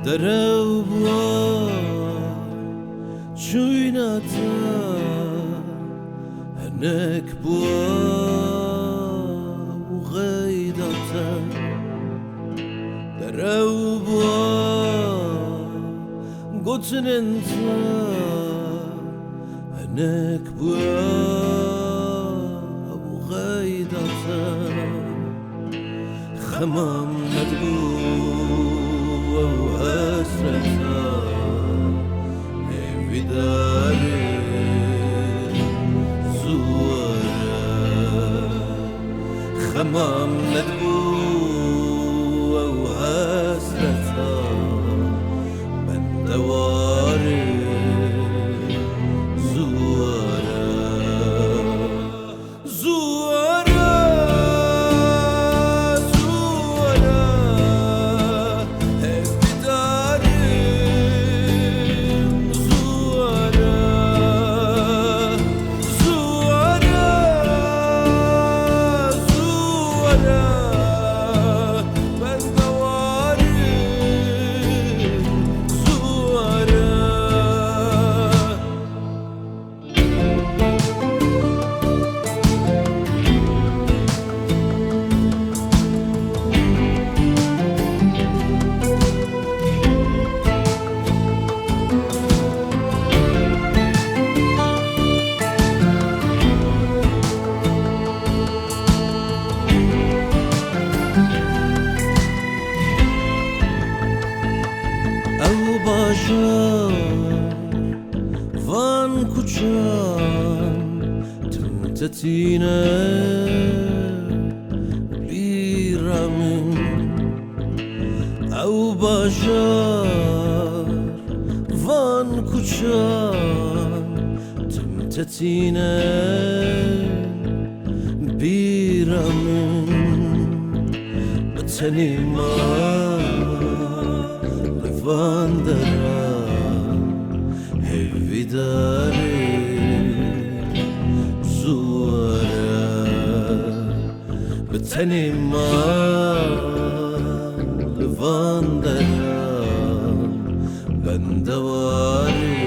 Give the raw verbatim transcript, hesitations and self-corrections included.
Dere û buar çûyîna te, hinek buar û xeyda te. Dere û buar gotinên te, hinek buar û xeyda te. Xemam nedibû ew hesreta hêvîdarê zû were. Xemam nedibû ew hesreta bendewarê zû were. Zû were, zû were, hêvîdarîm, zû were, zû were, zû were, bendewarîm, zû were. Ew bajar van kuçan tim te tîne bîra min. Ew bajar van kuçan tim te tîne bîra min. Bi tenê ma li van dera hêvîdarê zû were. Bi tenê ma li van dera bendewarê